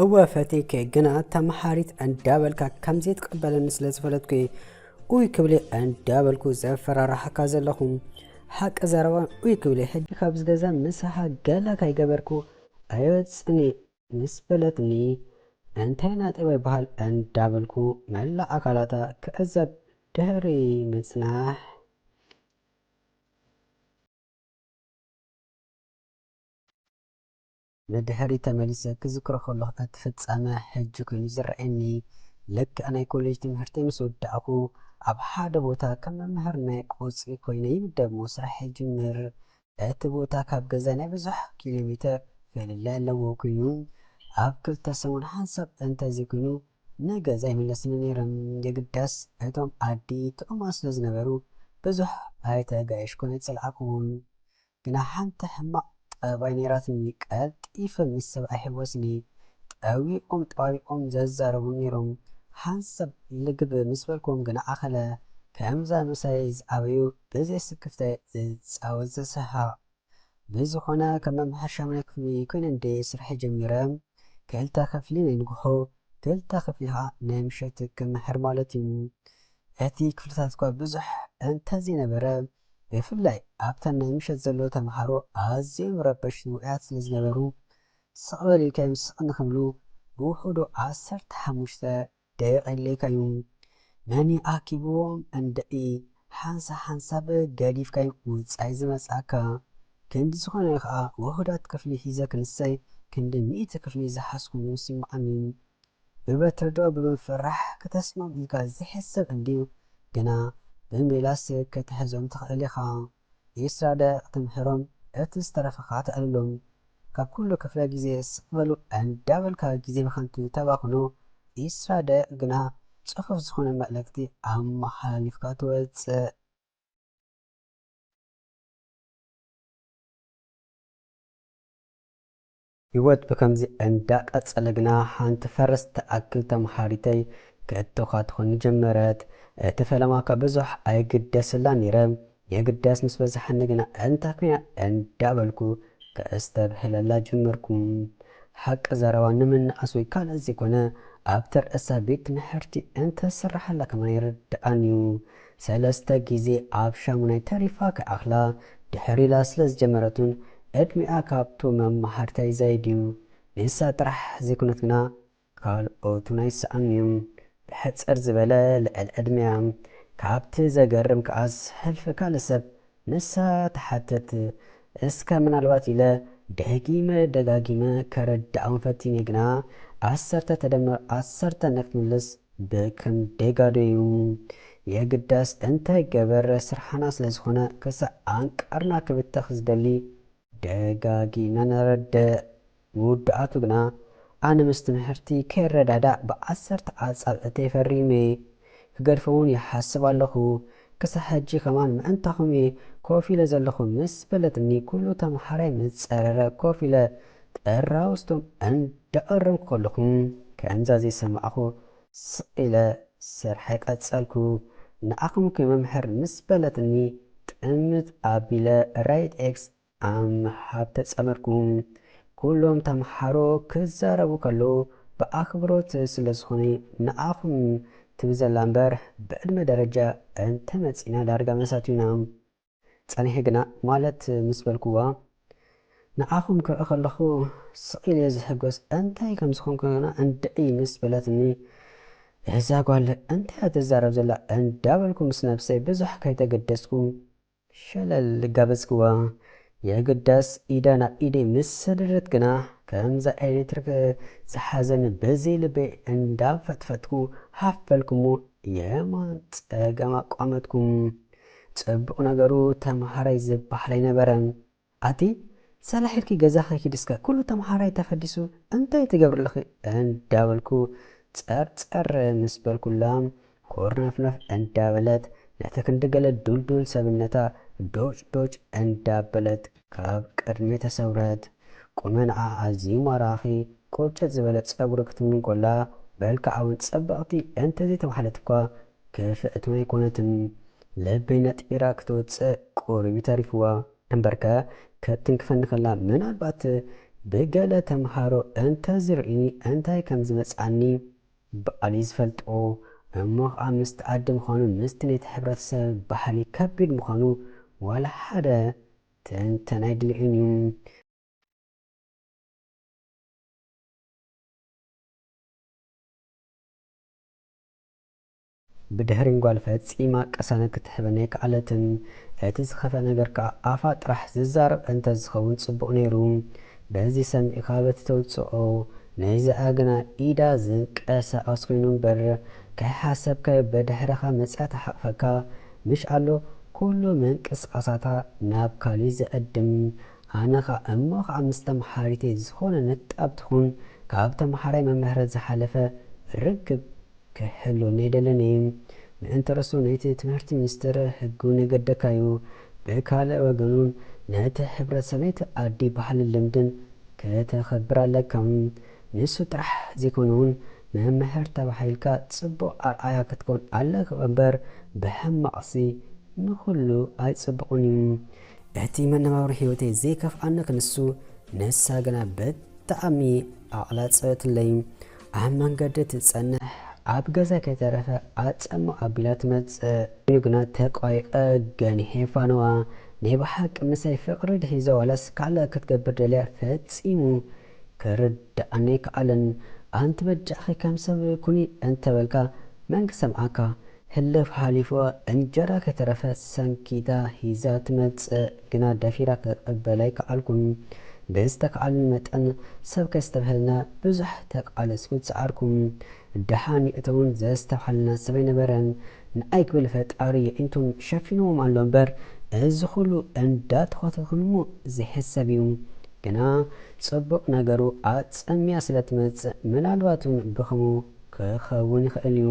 እወ ፈቴከ፣ ግና ተምሃሪት እንዳበልካ ከም ዘይትቀበለኒ ስለ ዝፈለጥኩ እየ ኡይ ክብሊ እንዳበልኩ ዘፈራርሓካ ዘለኹ። ሓቂ ዘረባ ኡይ ክብሊ ሕጂ ካብዚ ገዛ ምሳኻ ገለ ከይገበርኩ ኣይወጽእን እየ ምስ በለትኒ፣ እንታይ ናጠባ ይበሃል እንዳበልኩ መላእ ኣካላታ ክዕዘብ ድሕሪ ምጽናሕ፣ ንድሕሪት ተመሊሰ ክዝክሮ ከለኹ፣ እቲ ፍጻመ ሕጂ ኮይኑ ዝረኣየኒ። ልክዕ ናይ ኮሌጅ ትምህርተይ ምስ ወዳእኩ፣ ኣብ ሓደ ቦታ ከም መምህር ናይ ቁጽሪ ኮይነ ይምደብ እሞ ስራሕ ይጅምር። እቲ ቦታ ካብ ገዛይ ናይ ብዙሕ ኪሎ ሜተር ፍልልይ ኣለዎ ኮይኑ፣ ኣብ ክልተ ሰሙን ሓንሳብ እንተዘይኮይኑ ንገዛ ኣይምለስን ነይረ። የግዳስ እቶም ኣዲ ጥዑማት ስለ ዝነበሩ ብዙሕ ኣይተጋየሽኩን ኣይጸላእኩዎን። ግና ሓንቲ ሕማቕ ጠባይ ነይራትኒ፣ ቀልጢፈ ምስ ሰብ ኣይሕወስን እየ። ጠዊቖም ጠዋዊቖም ዘዛርቡኒ ነይሮም። ሓንሳብ ልግብ ምስ በልኩዎም ግና ኣኸለ። ከምዛ ምሳይ ዝዓበዩ ብዘይ ስክፍታ ዝጻወት ዝስሕቕ። ብዝኾነ ከም መምሃር ሻሙናይ ክፍሊ ኮይነ እንድየ ስርሐይ ጀሚረ። ክልተ ክፍሊ ናይ ንግሆ፣ ክልተ ክፍሊ ኸኣ ናይ ምሸት ክመሃር ማለት እዩ። እቲ ክፍልታት እኳ ብዙሕ እንተዘይነበረ፣ ብፍላይ ኣብተን ናይ ምሸት ዘለዉ ተምሃሮ ኣዝዮም ረበሽቲ ውዑያት ስለ ዝነበሩ፣ ስቕ በሉ ኢልካዮም ስቕ ንኽብሉ ብውሑዱ ዓሰርተ ሓሙሽተ ደቂቕ የድልየካ እዩ። መን ይኣኪብዎም እንድዒ፣ ሓንሳብ ሓንሳብ ገዲፍካዮም ውጻኢ ዝመጽኣካ። ክንዲ ዝኾነ ከኣ ውሑዳት ክፍሊ ሒዘ ክንሰይ፣ ክንዲ ሚእቲ ክፍሊ ዝሓዝኩ ይስምዓኒ። ብበትሪ ዶ ብምፍራሕ ከተስምዖም ኢልካ ዝሕሰብ እንድዩ፣ ግና ብሜላስ ክትሕዞም ትኽእል ኢኻ። ኢስራደ ክትምህሮም፣ እቲ ዝተረፈ ኸኣ ተዕልሎም። ካብ ኩሉ ክፍለ ግዜ ስቕ በሉ እንዳበልካ ግዜ ብኸንቱ ተባኽኖ። ኢስራደ ግና ጽሑፍ ዝኾነ መልእኽቲ ኣመሓላሊፍካ ትወጽእ። ህይወት ብከምዚ እንዳቀጸለ ግና፣ ሓንቲ ፈረስ ትኣክል ተምሃሪተይ ክትተዃትኾኒ ጀመረት። እቲ ፈለማ እኳ ብዙሕ ኣይግደሰላን ነይረ። የግዳስ ምስ በዝሓኒ ግና፣ እንታይ ኮይና እንዳበልኩ ከስተብህለላ ጀመርኩ። ሓቂ ዘረባ ንምንኣስ ወይ ካልእ ዘይኮነ፣ ኣብቲ ርእሳ ቤት ትምህርቲ እንተስርሓላ ከማን ይርድኣኒ እዩ። ሰለስተ ግዜ ኣብ ሻሙናይ ተሪፋ ክኣኽላ ድሕር ኢላ ስለ ዝጀመረትን ዕድሚኣ ካብቶም መማህርታ ይዛይድ እዩ። ንሳ ጥራሕ ዘይኮነት ግና ካልኦት እውን ኣይሰኣኑን እዮም። ብሕጽር ዝበለ ልዕሊ ዕድሚኣ። ካብቲ ዘገርም ከኣስ ሕልፊ ካልእ ሰብ ንሳ ትሓትት። እስከ ምናልባት ኢለ ደጊመ ደጋጊመ ከረድኣውን ፈቲነ ግና ዓሰርተ ተደምር ዓሰርተ ንክትምልስ ብክንደይ ጋዶ እዩ። የግዳስ እንታይ ገበር ስርሓና ስለ ዝኾነ ክሳዕ ኣንቃርና ክብተኽ ዝደሊ ደጋጊመ ነረድእ። ምውዳኣቱ ግና ኣነ ምስ ትምህርቲ ከይረዳዳእ ብዓሰርተ ኣጻብዕተይ ፈሪመ። ክገድፎ እውን ይሓስብ ኣለኹ። ክሳብ ሕጂ ከማን ምእንታኹም እየ ኮፍ ኢለ ዘለኹ ምስ በለትኒ፣ ኩሉ ተምሃራይ ምስ ጸረረ ኮፍ ኢለ ጥራውስቶም እንዳኣረምኩ ከለኹ ከምዛ ዘይሰማዕኹ ስቕ ኢለ ስርሐይ ቀጸልኩ። ንዓኹም ከመምሕር ምስ በለትኒ ጥምት ኣቢለ ራይት ኤክስ ኣብ ምሃብ ተጸመድኩ። ኩሎም ተምሃሮ ክዛረቡ ከለዉ ብኣኽብሮት ስለ ዝኾነ ንዓኹም ትብል ዘላ እምበር ብዕድመ ደረጃ እንተመጺእና ዳርጋ መሳቱና። ጸኒሐ ግና ማለት ምስ በልኩዋ ንዓኹም ክርኢ ከለኹ ስቕ ኢለ እየ ዝሕጎስ። እንታይ ከም ዝኾንኩ ግና እንድዒ ምስ በለትኒ እዛ ጓል እንታይ እያ ትዛረብ ዘላ እንዳበልኩ ምስ ነብሰይ ብዙሕ ከይተገደስኩ ሸለል ጋበዝክዋ። የግዳስ ኢዳ ናብ ኢደይ ምስ ሰደደት ግና ከምዛ ኤሌክትሪክ ዝሓዘኒ በዘይ ልበይ እንዳፈጥፈጥኩ ሃፍ በልኩሞ የማን ጸገም ኣቋመጥኩ። ጽቡቕ ነገሩ ተምሃራይ ዝበሃል ኣይነበረን። ኣቲ ሰላሕ ኢልኪ ገዛኺ ኪዲ እስከ፣ ኩሉ ተምሃራይ ተፈዲሱ እንታይ ትገብሪ ኣለኺ እንዳበልኩ ጸርጸር ምስ በልኩላ፣ ኮርነፍነፍ እንዳበለት ነቲ ክንዲ ገለ ዱልዱል ሰብነታ ዶጭ ዶጭ እንዳበለት ካብ ቅድመይ ተሰውረት። ቁመንዓ ኣዝዩ ማራኺ፣ ቁርጭጭ ዝበለ ጸጉሪ ክትብሉ እንኮላ፣ መልክዓ እውን ጽብቕቲ እንተዘይተባህለት እኳ ክፍእቲ እውን ኣይኮነትን። ልበይ ነጢራ ክትወጽእ ቁሩብ እዩ ተሪፍዋ። እምበርከ፣ ከትንክፈኒ ከላ፣ ምናልባት ብገለ ተምሃሮ እንተ ዝርእዩኒ እንታይ ከም ዝመጽኣኒ ባዕሉ እዩ ዝፈልጦ። እሞ ኸኣ ምስቲ ኣደ ምዃኑ ምስቲ ናይቲ ሕብረተሰብ ባህሊ ከቢድ ምዃኑ ዋላ ሓደ ትንተና ኣይድልዮን እዩ። ብድሕሪን ጓል ፈጺማ ቅሳነት ክትህበኒ ኣይከኣለትን። እቲ ዝኸፍአ ነገር ከኣ ኣፋ ጥራሕ ዝዛረብ እንተ ዝኸውን ጽቡቕ ነይሩ። በዚ ሰሚዕካ በቲ ተውጽኦ ናይዚኣ ግና ኢዳ ዝንቀሳቐስ ኮይኑ እምበር፣ ከይሓሰብካዮ ብድሕረኻ መጺኣ ትሓቕፈካ። ምሽ ኣሎ ኩሉ ምንቅስቓሳታ ናብ ካሊእ ዝዕድም። ኣነ ኸኣ እሞ ኸኣ ምስ ተምሃሪተይ ዝኾነ ንጣብ ትኹን ካብ ተምሃራይ መምህር ዝሓለፈ ርክብ ክህሉኒ ኣይደልን። ምእንቲ ርእሱ ናይቲ ትምህርቲ ሚኒስትር ህጉ ንገደካዩ። ብካልእ ወገኑን ነቲ ሕብረተሰብ ናይቲ ኣዲ ባህልን ልምድን ከተኽብር ኣለካ። ንሱ ጥራሕ ዘይኮነ እውን መምህር ተባሂልካ ጽቡቕ ኣርኣያ ክትኮን ኣለካ እምበር ብሕማቕሲ ንኹሉ ኣይጽቡቕን እዩ። እቲ መነባብሮ ህይወተይ ዘይከፍኣኒ ክንሱ ንሳ ግና ብጣዕሚ ኣቕላጸወትለይ። ኣብ መንገዲ ትጸንሕ፣ ኣብ ገዛ ከይተረፈ ኣጸሞ ኣቢላ ትመጽእ። ኮይኑ ግና ተቋይቐ ገኒሐ ፋነዋ። ናይ ብሓቂ ምሳይ ፍቕሪ ድሒዛ ዋላስ ካልእ ክትገብር ደልያ ፈጺሙ ክርድኣኒ ኣይከኣለን። ኣንቲ በጃኺ ከም ሰብ ኩኒ እንተበልካ መን ክሰምዓካ? ህልፍ ሓሊፉ እንጀራ ከይተረፈ ሰንኪታ ሒዛ ትመጽእ፣ ግና ደፊራ ክቕበላ ኣይከኣልኩን። ብዝተኻእለኒ መጠን ሰብ ከየስተብህለና ብዙሕ ተቓለስኩ፣ ዝጸዓርኩ። ደሓን ይእተውን ዘስተብሃለና ሰብ ኣይነበረን። ንኣይ ክብል ፈጣሪ የዒንቶም ሸፊንዎም ኣሎ እምበር፣ እዚ ኩሉ እንዳተኸታተልኩ እሞ ዘይሕሰብ እዩ። ግና ጽቡቕ ነገሩ ኣጸምያ ስለ ትመጽእ፣ ምናልባት እውን ብኸምኡ ክኸውን ይኽእል እዩ።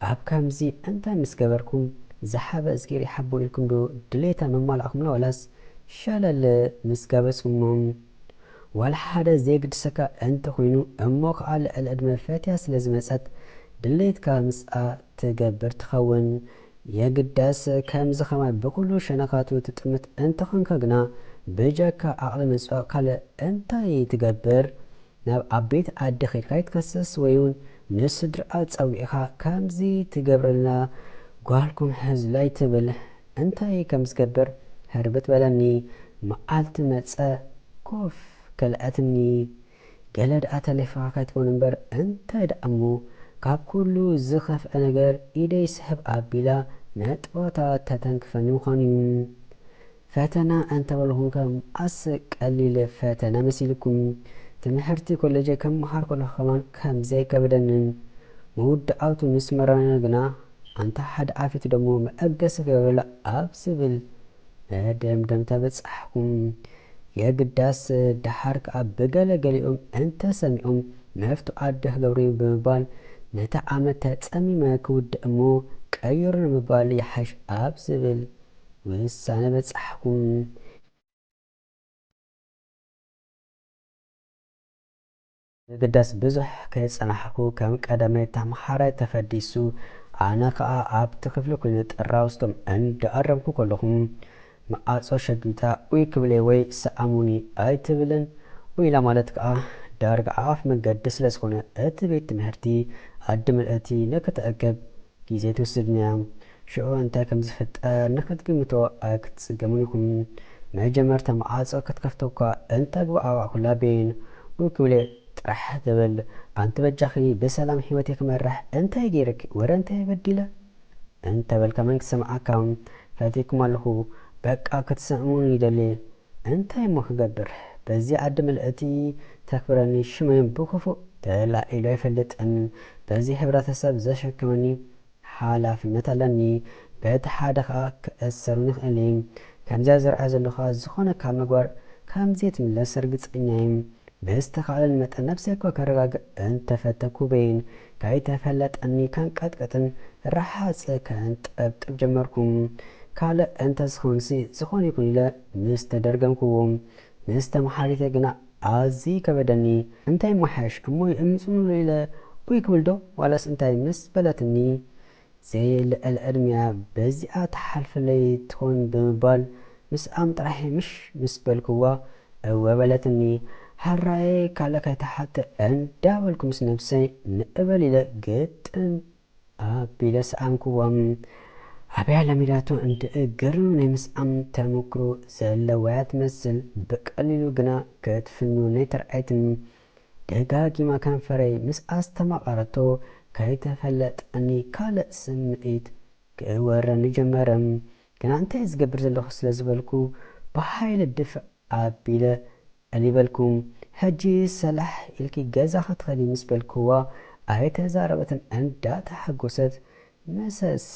ኣብ ከምዚ እንታይ ምስ ገበርኩም ዝሓበ እዝጊር ይሓቦ ኢልኩም ዶ ድሌታ መማላእኩምላ ዋላስ ሸለል ምስ ጋበዝኩሞም? ዋላ ሓደ ዘይግድሰካ እንተኾይኑ እሞ ኸኣ ልዕሊ ዕድመ ፈትያ ስለ ዝመጸት ድሌትካ ምስኣ ትገብር ትኸውን። የግዳስ ከምዚ ኸማይ ብኹሉ ሸነኻቱ ትጥምት እንተኾንካ ግና ብጀካ ዓቕሊ ምጽባቕ ካልእ እንታይ ትገብር? ናብ ዓበይቲ ዓዲ ኸይድካ ኣይትከስስ ወይ እውን ንስድርኣ ጸዊዕኻ ከምዚ ትገብረልና ጓልኩም ሕዝላ ኣይትብል። እንታይ ከም ዝገብር ህርብት በለኒ። መዓልቲ መጸ ኮፍ ከልኣትኒ። ገለ ደኣ ተሌፋ ከይትኮን እምበር እንታይ ደኣ እሞ ካብ ኩሉ ዝኸፍአ ነገር ኢደይ ስሕብ ኣቢላ ነጥባታ ተተንክፈኒ ምዃኑ እዩ። ፈተና እንተበልኹም ከ መዓስ ቀሊል ፈተና መሲልኩም? ትምህርቲ ኮሌጀ ክመሃር ከለኹ ከማን ከምዚ ኣይከበደንን። መወዳእቱ ምስ መረረና ግና ኣንታ ሓደ ዓፊቱ ደሞ መዐገሲ ክገብረላ ኣብ ዝብል መደምደምታ በጻሕኩም። የግዳስ ደሓር ከኣ ብገለ ገሊኦም እንተሰሚዖም መፍትሒ ኣደ ክገብሩ እዩ ብምባል ነቲ ዓመት ተጸሚመ ክውድእ እሞ ቀይሩ ንምባል ይሓሽ ኣብ ዝብል ውሳነ በጻሕኩም። የግዳስ ብዙሕ ከይጸናሕኩ ከም ቀደመይ ተምሃራይ ተፈዲሱ፣ ኣነ ከኣ ኣብቲ ክፍሊ ኮይነ ጥራውስቶም እንዳኣረምኩ ከለኹ፣ መዓጾ ሸጊጣ ኡይ ክብለይ ወይ ሰኣሙኒ ኣይትብልን፣ ኡይ ኢላ ማለት ከኣ ዳርጋ ኣፍ መገዲ ስለ ዝኾነ እቲ ቤት ትምህርቲ ኣዲ ምልእቲ ንክትዕገብ ግዜ ትወስድን እያ። ሽዑ እንታይ ከም ዝፍጠር ንክትግምቶ ኣይክትጽገሙን ኢኹም። መጀመርታ መዓጾ ክትከፍቶ እኳ እንተግባእ ኣባዕኩላ ቤን ኡይ ክብለይ ጥራሕ ትብል። ኣንቲ በጃኺ ብሰላም ህይወተይ ክመርሕ እንታይ ገይረኪ? ወረ እንታይ በዲለ? እንተበልካ መን ክሰምዓካ? ፈቲኩም ኣለኹ። በቃ ክትሰምዑኒ ይደሊ። እንታይ እሞ ክገብር? በዚ ዓዲ ምልእቲ ተኽብረኒ ሽመይ ብክፉእ ተላዒሉ ኣይፈልጥን። በዚ ሕብረተሰብ ዘሸክመኒ ሓላፍነት ኣለኒ። በቲ ሓደ ኸኣ ክእሰር እውን ይኽእል እየ። ከምዚኣ ዝርኣ ዘለኻ ዝኾነ ካብ ምግባር ከም ዘይትምለስ ርግጸኛ እየ። ብዝተኻእለኒ መጠን ነብሰይ እኳ ከረጋግእ እንተፈተኩ በይን ከይተፈለጠኒ ከንቀጥቅጥን ረሓጽ ከንጠብጥብ ጀመርኩ። ካልእ እንተዝኸውንሲ ዝኾነ ይኹን ኢለ ምስ ተደርገምክዎ፣ ምስ ተመሓሪተ ግና ኣዝዩ ከበደኒ። እንታይ ይመሓየሽ እሞ ይእምጽምሉ ኢለ ኡይ ክብል ዶ ዋላስ እንታይ ምስ በለትኒ፣ ዘይልዕል ዕድሚኣ በዚኣ ትሓልፈለይ ትኾን ብምባል ምስኣም ጥራሕ ምሽ ምስ በልክዋ እወ በለትኒ። ሓራይ ካልእ ከይተሓተ እንዳበልኩ ምስ ነብሰይ ንእበል ኢለ ግጥም ኣቢለ ሰኣንክዎም። ኣብያ ለሚዳቶ እንድእ ግርም ናይ ምስኣም ተመክሮ ዘለዋያ ትመስል፣ ብቀሊሉ ግና ክትፍኑ ነይተርኣየትኒ። ደጋጊማ ከንፈረይ ምስ ኣስተማቐረቶ ከይተፈለጠኒ ካልእ ስምዒት ክወረኒ ጀመረ። ግና እንታይ ዝገብር ዘለኹ ስለ ዝበልኩ ብሓይሊ ድፍእ ኣቢለ እሊበልኩም። ሕጂ ሰላሕ ኢልኪ ገዛ ክትኸዲ ምስ በልክዋ ኣይተዛረበትን፣ እንዳተሓጎሰት መሰስ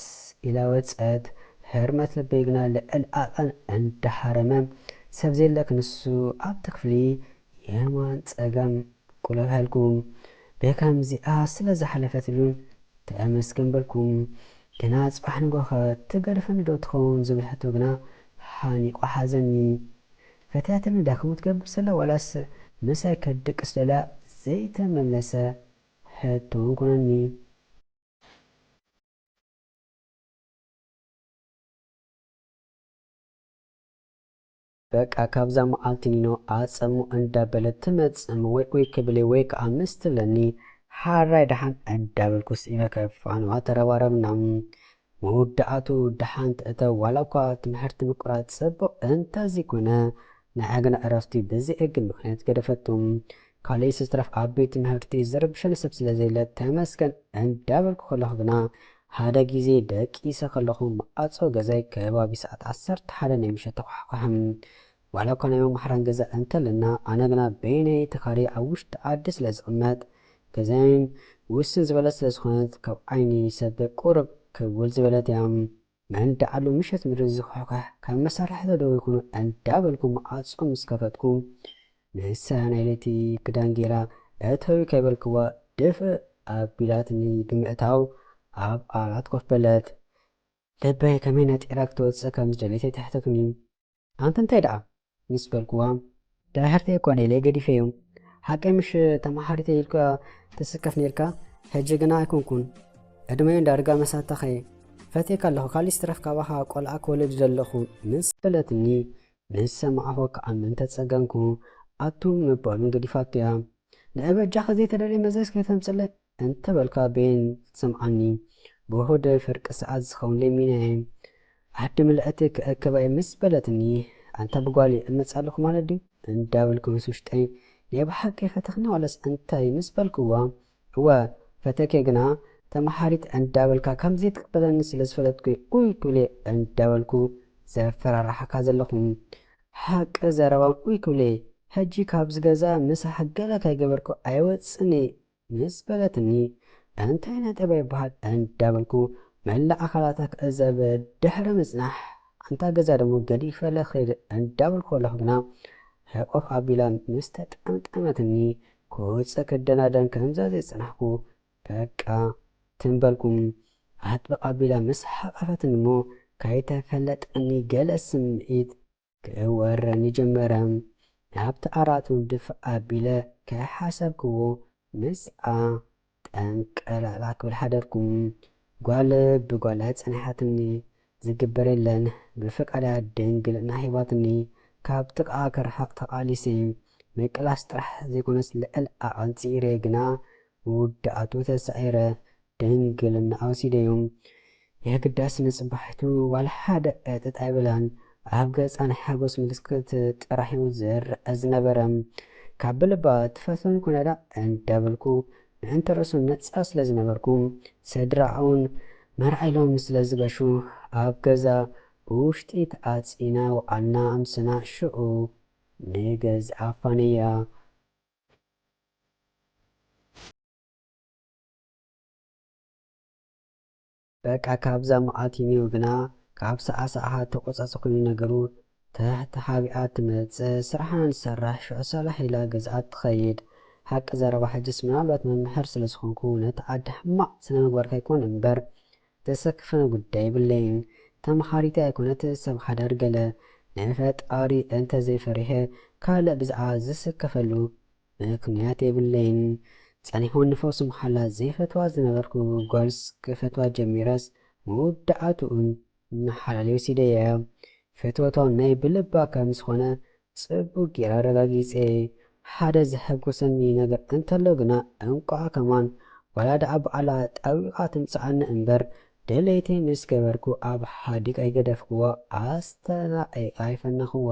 ኢላ ወጸት። ህርመት ልበይ ግና ልዕል ኣቐን እንዳሃረመ ሰብ ዘየለ ክንሱ ኣብቲ ክፍሊ የማን ጸጋም ቁለብሃልኩም። ብከምዚኣ ስለ ዝሓለፈትሉ ተመስገን በልኩም። ግና ጽባሕ ንጎኸ ትገድፈኒ ዶ ትኸውን ዝብል ሕቶ ግና ሓኒቑ ሓዘኒ። ፈትያትኒ ዳክሙ ትገብር ዘላ ዋላስ ምሳይ ከድቅስ ደላ ዘይተመለሰ ሕቶ እውን ኮነኒ። በቃ ካብዛ መዓልቲ ኒኖ ኣጸሙ እንዳበለት ትመጽእ ወይ ወይ ክብለይ ወይ ከኣ ምስ ትብለኒ ሓራይ ደሓን እንዳበልኩ ስዒበ ከፋንዋ ተረባረብና። መወዳእቱ ደሓን ትእተው ዋላ እኳ ትምህርቲ ምቁራጽ ጽቡቕ እንተዘይኮነ ንዓ ግን ዕረፍቲ ብዘየግድ ምኽንያት ገደፈቱ። ካልእ ይትረፍ ኣብ ቤት ትምህርቲ ዝርብሸኒ ሰብ ስለ ዘየለ ተመስገን እንዳበልኩ ከለኹ ግና ሓደ ግዜ ደቂሰ ከለኹ መዓጾ ገዛይ ከባቢ ሰዓት ዓሰርተ ሓደ ናይ ምሸት ተኳሕኳሐ። ዋላ እኳ ናይ መማሕራን ገዛ እንተለና ኣነ ግና በይነይ ተኻርየ ኣብ ውሽጢ ዓዲ ስለ ዝቕመጥ ገዛይን ውስን ዝበለት ስለ ዝኾነት ካብ ዓይኒ ሰብ ቁርብ ክውል ዝበለት እያ። መንደዓሉ ምሸት ምድሪ ዝኹሕኳሕ ካብ መሳርሕታ ዶ ይኹኑ እንዳበልኩ መዓጾ ምስ ከፈትኩ ንሳ ናይ ለይቲ ክዳን ጌራ እተዊ ከይበልክዋ ድፍእ ኣቢላትኒ ብምእታው ኣብ ዓራት ኮፍ በለት። ልበይ ከመይ ነጢራ ክትወጽእ ከም ዝደለየት ኣይተሕተትኩን እዩ። ኣንቲ እንታይ ደኣ ምስ በልክዋ ዳሕርተይ እኮ ነይለ ገዲፈ እዩ። ሓቀይ ምሽ ተመሓሪተ ኢልካ ትስከፍ ነይርካ፣ ሕጂ ግና ኣይኮንኩን። ዕድመዩ ዳርጋ መሳታኸ ፈትየካ ኣለኹ፣ ካልእ ይትረፍ ካባኻ ቆልዓ ክወልድ ዘለኹ ምስ በለትኒ ምስ ሰማዕኹ ክኣምን ተጸገምኩ። ኣቱ ምባሉን ገዲፋቶ እያ። ንዒ በጃኺ ዘይተደልየ መዘዝ ከይተምጽለይ እንተበልካ በየን ክትሰምዓኒ? ብውሑድ ፍርቂ ሰዓት ዝኸውን ለሚነየ። ዓዲ ምልእቲ ክእክባ እየ ምስ በለትኒ ኣንታ ብጓሊ እመጽእ ኣለኹ ማለት ድዩ? እንዳበልኩ ምስ ውሽጠይ ናይ ብሓቂ ፈተኽኒ ዋላስ እንታይ ምስ በልክዋ እወ ፈተኬ ግና ተመሓሪት እንዳበልካ ከም ዘይትቅበለኒ ስለ ዝፈለጥኩ ኡይ ክብሌ እንዳበልኩ ዘፈራርሓካ ዘለኹ ሓቂ ዘረባ ኡይ ክብሌ ሕጂ ካብዚ ገዛ ምሳሕ ገለ ከይገበርኩ ኣይወፅኒ ምስ በለትኒ እንታይ ነጠባ ይበሃል እንዳበልኩ መላእ ኣካላታ ክዕዘብ ድሕሪ ምፅናሕ ኣንታ ገዛ ደሞ ገዲፈ ለኽድ እንዳበልኩ ከለኹ ግና ሕቆፍ ኣቢላ ምስ ተጠምጠመትኒ ክወፅእ ክደናደን ከምዛ ዘይፅናሕኩ በቃ ትንበልኩም ኣጥብቕ ኣቢላ ምስ ሓቐፈትኒ እሞ ከይተፈለጠኒ ገለ ስምዒት ክወረኒ ጀመረ። ናብቲ ዓራቱ ድፍእ ኣቢለ ከይሓሰብክዎ ምስኣ ጠንቀላላ ክብል ሓደርኩ። ጓል ብጓል ኣይጸንሓትኒ ዝግበር የለን። ብፍቃዳ ድንግልና ሂባትኒ ካብ ጥቃ ክርሕቅ ተቃሊሰ ምቅላስ ጥራሕ ዘይኮነስ ልዕል ዓቐን ጽኢረ ግና ውድኣቱ ተሳዒረ ድንግልና ወሲደዮ። የግዳስ ንጽባሒቱ ዋላ ሓደ ዕጥጥ ኣይበላን። ኣብ ገጻ ናይ ሓጎስ ምልክት ጥራሕ እዩ ዝረአ ዝነበረ። ካብ ብልባ ትፈትወኒ ኮነ ዳ እንዳበልኩ ምእንተ ርእሱ ነጻ ስለ ዝነበርኩ፣ ስድራኣ እውን መርዓ ኢሎም ስለ ዝገሹ፣ ኣብ ገዛ ብውሽጢ ተዓጺና ወዓልና ኣምስና ሽዑ ንገዝኣ ፋነያ። በቃ ካብዛ መዓልቲ ኒዮ ግና ካብ ሰዓሰዓ ተቆጻጸ ኮይኑ ነገሩ ተተሓቢኣ ትመጽእ፣ ስራሕና ንሰርሕ፣ ሽዑ ሰላሕ ኢላ ገዝኣ ትኸይድ። ሓቂ ዘረባ ሕጅስ ምናልባት መምሕር ስለ ዝኾንኩ ነቲ ዓዲ ሕማቕ ስነ ምግባር ከይኮን እምበር ዘሰክፈኒ ጉዳይ የብለይን። ተመሃሪተይ ኣይኮነት ሰብ ሓዳር ገለ። ንፈጣሪ እንተዘይፈሪሐ ካልእ ብዛዕባ ዝስከፈሉ ምኽንያት የብለይን። ጸኒሕወኒ ፈውሲ ምሓላ ዘይፈትዋ ዝነበርኩ ጓልስ ክፈትዋ ጀሚረስ መወዳእትኡን መሓላሊ ወሲደያ። ፍትወቷ ናይ ብልባ ከም ዝኾነ ጽቡቕ ጌረ ኣረጋጊጸ። ሓደ ዘሐጉሰኒ ነገር እንተሎ ግና፣ እንቋዕ ከማን ዋላ ደኣ ባዕላ ጠዊቓ ትምጽኣኒ እምበር፣ ድሌተይ ምስ ገበርኩ ኣብ ሓዲግ ኣይገደፍክዎ፣ ኣስተናቒቓ ኣይፈነኽዋ።